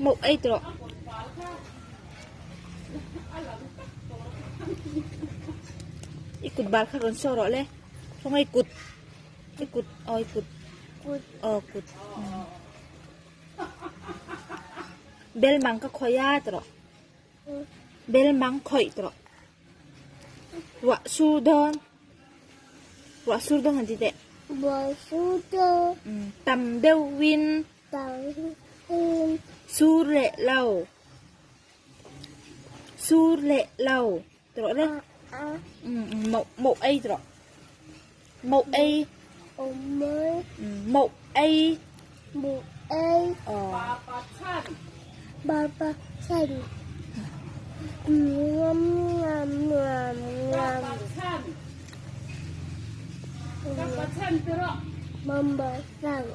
Mauh ei tawh. I kut bal kha rawn saw rawh le. Khawngaih i kut. I kut aw i kut. Aw kut. Bel mang ka khawih a ti rawh. Bel mang khawih ti rawh. Ruah sur dawn. Ruah sur dawn han ti teh. Ruah sur dawn. Tam deuh in. Tam in. Sur leh lo. Sur leh lo. Ti rawh le. Mauh mauh ei ti rawh. Mauh ei. Mauh ei. Mauh ei. Aw. Ba pa chan. Ngam ngam ngam ngam. Mamba chan.